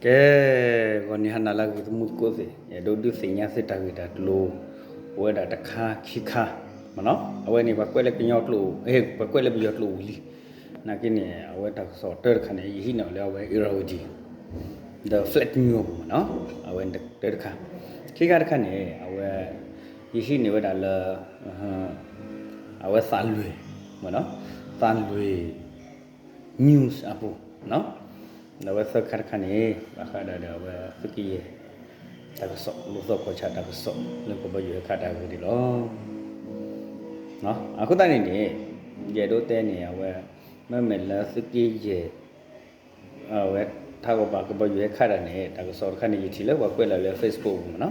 ကဲ, ဂီၤနံၤဟါနၤလၢအဂ့ၤ သမူသကိးသ့ၣ်, ယအဲၣ်ဒိးဒုးသ့ၣ်ညါသုတၢ်ဂ့ၢ်တၢ်ကျိၤ အိၣ်ဝဲဒၣ်တခါခံခါမ့ၢ်နီၤ. အဝဲန့ၣ် ပှၤကွဲးလၢကညီကျိာ်, ပှၤကွဲးလၢပယီၤကျိာ်ဝံၤလံ. နာ်က့န့ၣ် အဝဲတၢ်ကစီၣ်တၢတခါန့ၣ် ယဟံးန့ၢ်အီၤလၢအဝဲ Irrawaddy ဒီး Flat News အပူၤမ့ၢ်နီၤ. အဝဲတၢတခါ, ခံခါတခါန့ၣ် အဝဲ ယဟံးန့ၢ်ဝဲဒၣ်လၢ အဝဲသးလွံၢ်မ့ၢ်နီၤ, သးလွံၢ် news အပူၤ, ဒီးအဝဲသၢခါတခါန့ၣ် ဘၣ်ဃးဒီးအဝဲသုးက့ယဲၢ်တၢ်ကစီၣ်, လူၤသီၣ်ကီၢ်ဆၣ်တၢ်ကစီၣ် လၢကဘီယူၤဟဲခးတၢ်အဂ့ၢ်န့ၣ်လီၤ. အဃိသတးန့ၣ်န့ၣ် ယအဲၣ်ဒိးတဲန့ၣ် အဝဲ မ့မ့ၢ်လၢသုးက့ယဲၢ် အဝဲထးဂီၤဘၣ်ကဘီယူၤဟဲခးတၢ်န့ၣ် တၢ်ကစီၣ်တခါန့ၣ် ယထံၣ်လၢပှၤကွဲးလီၤလၢ Facebook ပူၤမ့ၢ်နီၤ.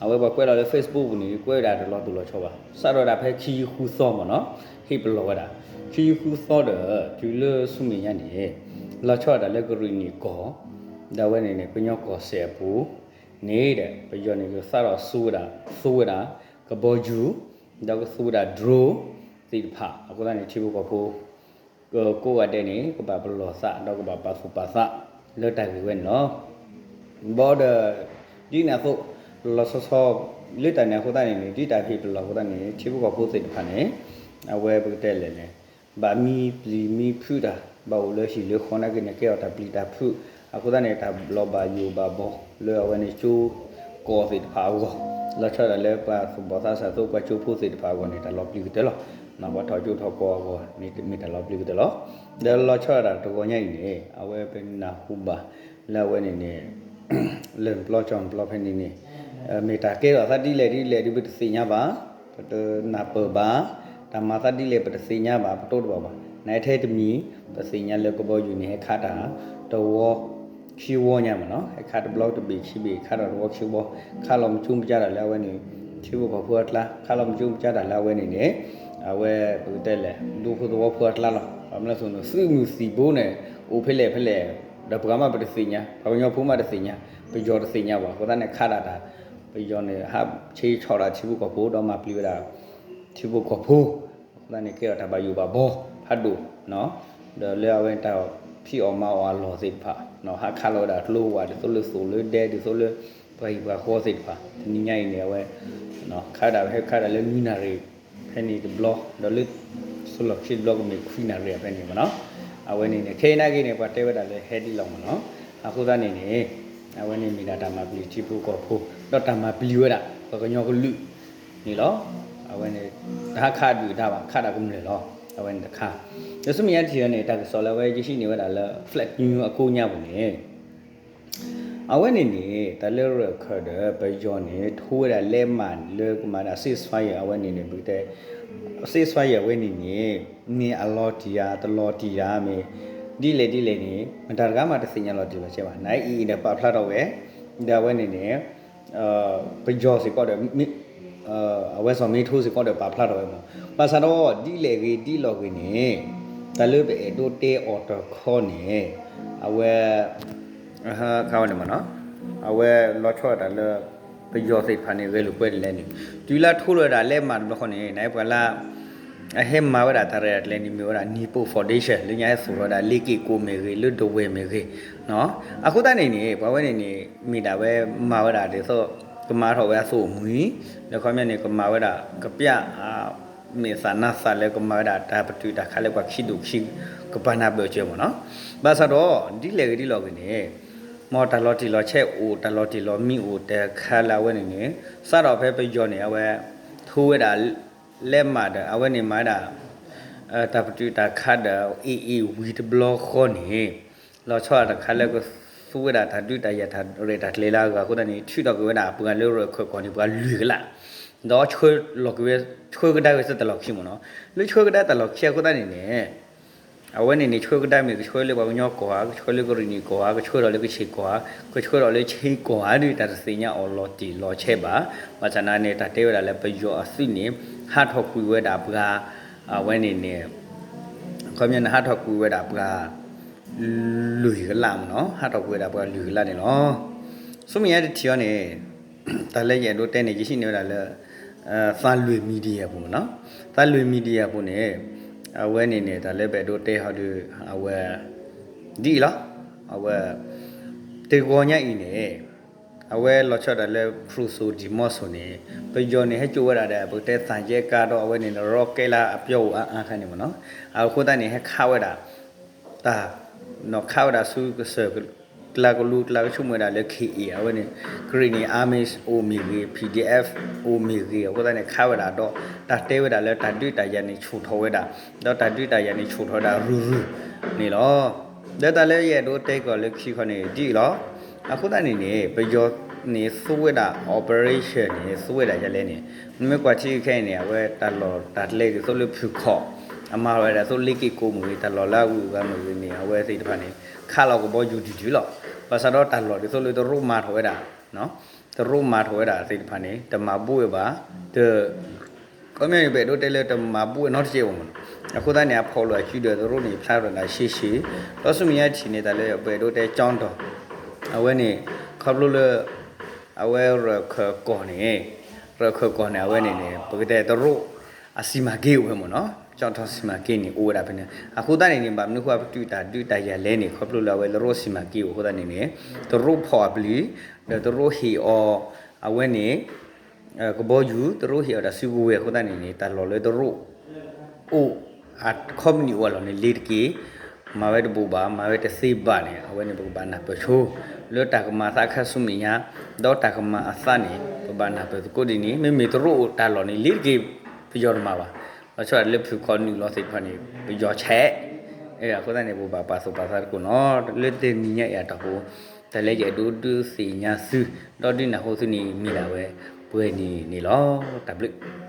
အဝဲပှၤကွဲးလီၤလၢ Facebook ပူၤန့ၣ် ကွဲးဝဲဒၣ်တလီၤတူာ်လီၤဆီဘၣ်, စးထီၣ်ဝဲဒၣ်ဖဲခံဆံဃုသီမ့ၢ်နီၤ, ဟ့ၣ်ပလီၢ်ဝဲဒၣ် ခံဆံဃုသီဒီး တုၤလၢဆူမဲာ်ညါန့ၣ် လီၤဆီဒၣ်တၢ်လၢကရံၣ်နံၣ်ကီၢ်, ဒီးအဝဲန့ၣ်န့ၣ် ကညီကီၢ်စဲၣ်အပူၤန့ၣ်ဒီး ပယီၤန့ၣ် ကစးထီၣ်သူဝဲဒၣ်, သူဝဲဒၣ်ကဘီယူၤ, ဒီးကသူဝဲဒၣ် drone သ့ၣ်တဖၣ်, အဃိသတးန့ၣ် ထံဖိကီၢ်ဖိ ကကိးဂၤဒဲးန့ၣ် ကဘၣ်ပလီၢ်သး ဒီးကဘၣ်ပာ်သူၣ်ပာ်သးလၢတၢ်ဂ့ၢ်ဝဲန့ၣ်လီၤ. ဘၣ်ဒီး ဒ်န့ၣ်အသိး လီၤဆီဆီ လၢတၢ်န့ၣ်အဃိသတးန့ၣ်န့ၣ် ဒ်တၢ်ဟ့ၣ်ပလီၢ်အဃိသတးန့ၣ် ထံဖိကီၢ်ဖိသ့ၣ်တဖၣ်န့ၣ် အဝဲပကတဲလဲၣ်န့ၣ် ဘၣ်မံပျံၤမံဖုးတၢ် ဘၣ်အိၣ်လၢဟံၣ်လၢဃီနာ်က့န့ၣ် ကဲထီၣ်တၢ်ပျံၤတၢ်ဖုး, အဃိသတးန့ၣ် တၢ်လီၤဘၣ်ယိၣ်ဘၣ်ဘီ လၢအဝဲန့ၣ်ကၠိကီၢ်သ့ၣ်တဖၣ်အဂီၢ်, လီၤဆီဒၣ်တၢ်လၢပှၤသူၣ်ဘီၣ်သးစၢ်အသိး ပှၤကၠိဖိသ့ၣ်တဖၣ်အဂီၢ်န့ၣ် တၢ်လီၤပျံၤကတၢၢ်လီၤ. ပှၤထီၣ်ကၠိထီၣ်ကီၢ်အဂီၢ်န့ၣ် မ့ၢ်တၢ်လီၤပျံၤကတၢၢ်လီၤ. ဒီးလီၤဆီဒၣ်တၢ်တဂီၤညါအံၤန့ၣ် အဝဲပနၢ်ဟူဘၣ်လၢအဝဲန့ၣ်န့ၣ် လၢၢ်ပျီကၠီၣ်ပျီဖဲန့ၣ်န့ၣ် မ့ၢ်တၢ်ကဲထီၣ်သးဒ်လဲၣ်ဒ်လဲၣ်ဒ်ပတသ့ၣ်ညါဘၣ်, ပတနၢ်ပၢၢ်ဘၣ်, တၢ်မၤသးဒ်လဲၣ်ပတသ့ၣ်ညါဘၣ်, ပတိတဘၣ်ဘၣ်. နထဲတမံၤ ပသ့ၣ်ညါလၢကဘီယူၤန့ၣ် ဟဲခးတၢ် တဝီ ခံဝီညါမ့ၢ်နီၤ, ဟဲခးတဘျီတဘ့ၣ်ခံဘ့ၣ် ခးဒီးတဝီခံဝီ, ခးလီၤမကၠိမကၠါတၢ်လၢအဝဲန့ၣ် ထံဖိကီၢ်ဖိအကျါ, ခးလီၤမကၠိမကၠါတၢ်လၢအဝဲန့ၣ်န့ၣ် အဝဲပကတဲလဲၣ် ဒူဖိသဝီဖိအကျါလီၤ. ဘၣ်မနုၤအဃိန့ၣ် သုးမုၢ်သံၣ်ဘိန့ၣ် အိၣ်ဖဲလဲၣ်ဖဲလဲၣ်, ဒီးပှၤမးပတသ့ၣ်ညါ, ပှၤကညီဖိမးတသ့ၣ်ညါ, ပယီၤတသ့ၣ်ညါဘၣ်. အဃိသတးန့ၣ် ခးဒၣ်တၢ် ပယီၤန့ၣ် ဟးဆ့ဆီၣ်ဒၣ်ထံဖိကီၢ်ဖိ ဒီးမၤပျံၤဝဲဒၣ် ထံဖိကီၢ်ဖိ, အဃိသတးန့ၣ် ကဲထီၣ်တၢ်ဘၣ်ယိၣ်ဘၣ်ဘီဖးဒိၣ်, ဒီးလၢအဝဲတၢ်ဖံးအီၣ်မၤအီၣ်အလီၢ်သ့ၣ်တဖၣ်, ဟးခးလီၤဝဲဒၣ်ကျိဝဲ ဒ်သိးလၢသိၣ်လၢဒဲ ဒ်သိးလၢ ပှၤဟံၣ်ပှၤဃီသ့ၣ်တဖၣ်, တနံၤညါအံၤန့ၣ် အဝဲ ခးဒၣ်ဟဲခးဒၣ်လၢနွံနၣ်ရံၣ် ဖဲန့ၣ်တဘျီ, ဒီးလၢ စီၤလီၢ်ခံတဘျီကမ့ၢ်ခွံနၣ်ရံၣ်ဖဲန့ၣ်မ့ၢ်နီၤ. အဝဲန့ၣ်န့ၣ် ခဲအံၤနာ်က့န့ၣ် ပှၤတဲဝဲဒၣ်လၢဟဲဒ်လီၤမ့ၢ်နီၤ. အဃိသတးန့ၣ်န့ၣ် အဝဲန့ၣ်မ့ၢ်ဒၣ်တၢ်မၤပျံၤထံဖိကီၢ်ဖိ ဒီးတၢ်မၤပျံၤဝဲဒၣ် ပှၤကညီကလုာ်န့ၣ်လီၤ. အဝဲန့ၣ် တဟးခးဒုၣ်ဒါဘၣ် ခးဒၣ်ကမျၢၢ်လီၤ. အဝဲန့ၣ်တခါ, ဒီးဆူမဲာ်ညါတထံၣ်အံၤန့ၣ် တၢ်ကစီၣ်လၢအဝဲယဟံးန့ၢ်ဝဲဒၣ်လၢ Flat News အကိးညါပူၤန့ၣ် အဝဲန့ၣ်န့ၣ် တၢ်လၢရၢၢ်ခၢၣ်ဒီး ပယီၤန့ၣ် ထိဝဲဒၣ်လဲးမးလၢကမၤဒၣ် ceasefire အဝဲန့ၣ်န့ၣ် ပကတဲ ceasefire အဝဲန့ၣ်န့ၣ် မ့ၢ်အလီၤတံၢ်ဧါ တလီၤတံၢ်ဧါ မ့ၢ်ဒ်လဲၣ်ဒ်လဲၣ်န့ၣ် မတၤတဂၤမးတသ့ၣ်ညါလီၤတံၢ်လီၤဆဲးဘၣ်. နအံၤအံၤဒီးပာ်ဖျါထီၣ်ဝဲ ဒီးအဝဲန့ၣ်န့ၣ် ပယီၤစ့ၢ်ကီးဒီး အဝဲစီၤမ့ထိစ့ၢ်ကီးဒီးပာ်ဖျါထီၣ်ဝဲမး. ဘၣ်ဆၣ်ဒီး ဒ်လဲၣ်ဂ့ၤဒ်လဲၣ်ဂ့ၤန့ၣ် တၢ်လၢပအဲၣ်ဒိးတဲအီၤတခီန့ၣ် အဝဲ ခါဝဲန့ၣ်မ့ၢ်နီၤ အဝဲလီၤဆီဒၣ်တၢ်လၢ ပယီၤသ့ၣ်တဖၣ်န့ၣ် ဂဲၤလိာ်ကွဲတလဲန့ၣ် တုၤလၢထိလီၤဝဲဒၣ်လဲးမးတဘျီဃီန့ၣ် နပှၤလၢ အဟဲမၤဝဲဒၣ်တၢ်ရဲၣ်တၢ်ကျဲၤန့ၣ် မ့ၢ်ဝဲဒၣ် Nippon Foundation လၢညါဟဲသိၣ်ထီၣ်ဝဲဒၣ် လ့က့ၣ်ကိၣ်မ့ၢ်ဂ့ၤ လၢဒဝဲၢ်မ့ၢ်ဂ့ၤ အဃိသတးန့ၣ်န့ၣ် ပှၤဝဲန့ၣ်န့ၣ် မ့ၢ်ဒၣ်ဝဲမၤဝဲဒၣ်ဒ်သိး ကမၤထီၣ်ဝဲအသိၣ်အမှံၤ ဒီးခီပညီန့ၣ် ကမၤဝဲဒၣ် ကပျၢ် မဲာ်သၣ်နါသၣ်လၢကမၤဝဲဒၣ်တၢ်ပတုာ်တၢ်ခးလၢပှၤခံဒူၣ်ခံကပၤနၢ်ပၢၢ်စၢၤမ့ၢ်နီၤ. ဘၣ်ဆၣ်ဒီး ဒ်လဲၣ်ဂ့ၤဒ်လဲၣ်ဂ့ၤန့ၣ် မ်တၢ်လီၤတံၢ်လီၤဆဲးအိၣ် တၢ်လီၤတံၢ်လီၤမံအိၣ်တခါလၢအဝဲန့ၣ်န့ၣ် စးထီၣ်ဖဲပယီၤန့ၣ် အဝဲ ထိဝဲဒၣ် လဲးမးဒီး အဝဲန့ၣ်မၤဝဲဒၣ် တၢ်ပတုာ်တၢ်ခးဒီး AA ဝံၤတဘျီဃီန့ၣ် လီၤဆီဒၣ်တၢ်တခါလၢကသူဝဲဒၣ်တၢ်ဒုးတၢ်ယၤတၢ်ရဲၣ်တၢ်ကျဲၤလၢအဂၤအဃိသတးန့ၣ် ထုးထီၣ်က့ၤဝဲဒၣ်အပှၤလၢရၢၢ်ခၢၣ်ကီၢ်န့ၣ် ပှၤလွံၢ်ကလး ဒီးဆှၢလီၤက့ၤဝဲ ဆှၢကဒါဝဲစ့ၢ်တၢ်လီၢ်ခံမ့ၢ်နီၤ. လၢဆှၢကဒါတၢ်လီၢ်ခံအဃိသတးန့ၣ်န့ၣ် အဝဲန့ၣ်န့ၣ် ဆှၢကဒါမ့ၢ်ကဆှၢလၢပှၤကညီကီၢ်ဧါ, ကဆှၢလၢကရံၣ်နံၣ်ကီၢ်ဧါ, ကဆှၢထီၣ်လၢကဆ့ကီၢ်ဧါ, ကဆှၢထီၣ်လၢခ့ကီၢ်ဧါဒီး တၢ်တသ့ၣ်ညါအီၤလီၤတံၢ်လီၤဆဲးဘၣ်. ဘၣ်ဆၣ်နာ်န့ၣ် တၢ်တဲဝဲဒၣ်လၢပယီၤအသုးန့ၣ် ဟးထီၣ်ကွံာ်ဝဲဒၣ်ပှၤ အဝဲန့ၣ်န့ၣ် ခီပညီန့ၣ် ဟးထီၣ်ကွံာ်ဝဲဒၣ်ပှၤ လွံၢ်ကလးမ့ၢ်နီၤ, ဟးထီၣ်ကွံာ်ဝဲဒၣ်ပှၤလွံၢ်ကလးန့ၣ်လီၤ. ဆူမဲာ်ညါတထံၣ်အံၤန့ၣ် တၢ်လၢယအဲၣ်ဒိးတဲန့ၣ် ယဟံးန့ၢ်ဝဲဒၣ်လၢ သးလွံၢ် media ပူၤမ့ၢ်နီၤ. သးလွံၢ် media ပူၤန့ၣ် အဝဲန့ၣ်န့ၣ် တၢ်လၢပအဲၣ်ဒိးတဲဟီဒီး အဝဲ ဒ်အံၤလီၤ. အဝဲ တဂီၤညါအံၤန့ၣ် အဝဲလီၤဆီဒၣ်တၢ်လၢ ဖရူစိၤဒံၣ်မီၣ်စိၤန့ၣ် ပယီၤန့ၣ် ဟဲစိာ်ဝဲဒၣ်ဒီး ပကတဲသံချပ်ကားဒီး အဝဲန့ၣ် rocket လၢအပျီပူၤအါအါခါန့ၣ်မ့ၢ်နီၤ. အဃိသတးန့ၣ် ဟဲခးဝဲဒၣ် တၢ် နီၢ်ခးဝဲဒၣ်ဆူကစၢၢ် ကျါကလူ ကျါကဆိကမိၣ်ဝဲဒၣ်လၢ ခ့ၣ်အ့ၣ် အဝဲန့ၣ် Karenni Army အိၣ်မ့ၢ်ဂ့ၤ, PDF အိၣ်မ့ၢ်ဂ့ၤ အဃိသတးန့ၣ် ခးဝဲဒၣ်ဒီး တၢ်တဲဝဲဒၣ်လၢတၢ်ဒုးတၢ်ယၤန့ၣ် ဆူၣ်ထီၣ်ဝဲဒၣ်, ဒီးတၢ်ဒုးတၢ်ယၤန့ၣ် ဆူၣ်ထီၣ်ဝဲဒၣ်ရုၢ်ရုၢ်န့ၣ်လီၤ. ဒီးတၢ်လၢယအဲၣ်ဒိးတဲကီးလၢခံခီန့ၣ် ဒ်အံၤလီၤ. အဃိသတးန့ၣ်န့ၣ် ပယီၤန့ၣ်သူဝဲဒၣ် operation န့ၣ် သူဝဲဒၣ်ဒ်လဲၣ်န့ၣ် နမ့ၢ်ကွၢ်ထံခဲအံၤန့ၣ် အဝဲတၢ်လီၢ်တၢ်ကျဲဒ်သိးလၢဖုၣ်ခီၣ် အမၤထီၣ်ဝဲဒၣ်သိးလ့က့ၣ်ကိးမ့ၢ်ဂ့ၤ တၢ်လီၢ်လၢအဂုၤအဂၤမ့ၢ်ဂ့ၤန့ၣ် အဝဲသ့ၣ်တဖၣ်န့ၣ် ခးလီၤကဘီယူၤတုၤတုၤလီၤ. ဘၣ်ဆၣ်ဒီးတၢ်လီၢ်ဒ်သိးလၢတရူးမၤထီၣ်ဝဲဒၣ် တရူးမၤထီၣ်ဝဲဒၣ်သ့ၣ်တဖၣ်န့ၣ် တမၤဘူၣ်ဝဲဘၣ်, တ ခီပညီန့ၣ် ပအဲၣ်ဒိးတဲလၢတမၤဘူၣ်ဝဲနီတစဲးဘၣ်မ့ၢ်နီၤ. အဃိသတးန့ၣ် အဖီၣ်လိာ်အစုဒီးတရူးန့ၣ် ဖျါထီၣ်ဒၣ်ရှဲရှဲ, ဒီးဆူမဲာ်ညါထံၣ်န့ၣ် တၢ်လၢပအဲၣ်ဒိးတဲကၠီတီၤ အဝဲန့ၣ် ခီဖျိလၢ အဝဲရၢၢ်ခၢၣ်ကီၢ်န့ၣ် ရၢၢ်ခၢၣ်ကီၢ်န့ၣ် အဝဲန့ၣ်န့ၣ် ပကတဲတရူး အစီမံကိန်းအိၣ်ဝဲမ့ၢ်နီၤ. ကၠီတီၤ စီမံကိန်း န့ၣ် အိၣ်ဝဲဒၣ်ဖဲန့ၣ် အဃိသတးန့ၣ်န့ၣ် ဘၣ်မနုၤဃိပတုာ်တၢ်ဒုးတၢ်ယၤလဲၣ်န့ၣ် ခီဖျိလၢအဝဲတရူး စီမံကိန်း အိၣ်အဃိသတးန့ၣ်န့ၣ် တရူးဖီၣ်အပျံၤ ဒီးတရူးဟ့ၣ်အီၤ အဝဲန့ၣ် ကဘီယူၤ တရူးဟ့ၣ်အီၤတၢ်စုကဝဲၤအဃိသတးန့ၣ်န့ၣ် တၢ်လီၢ်လၢတရူး အိၣ် အခီပနံၣ်အိၣ်အလီၢ်န့ၣ် လ့ၤတက့ၢ်, မၤဝဲတဘူးဘၣ် မၤဝဲတသ့ဘၣ်န့ၣ် အဝဲန့ၣ် ပကဘၣ်နၢ်ပၢၢ်ဆိ လၢတၢ်ကမၤအသးခါဆူမဲာ်ညါ ဒီးတၢ်ကမၤအသးန့ၣ် ပဘၣ်နၢ်ပၢၢ်သကိးဒ်န့ၣ် မ့မ့ၢ်တရူးအိၣ်တၢ်လီၢ်န့ၣ် လ့ၤတက့ၢ် ပယီၤတမၤဘၣ်. လီၤဆီဒၣ်တၢ်လၢဖုၣ်ခီၣ်နုာ်လီၤသ့ၣ်တဖၣ်န့ၣ် ပယီၤဆဲး အဃိသတးန့ၣ် ပဘၣ်ပာ်သူၣ်ပာ်သးသကိးနီၤ လၢတနံၤညါအံၤအတီၢ်ပူၤ တၢ်လၢယအဲၣ်ဒိးဒုးသ့ၣ်ညါသု ဒီးဒုးနၢ်ဟူသုန့ၣ် မ့ၢ်ဒၣ်ဝဲ ပှဲၤန့ၣ်န့ၣ်လီၤ. တၢ်ဘျုး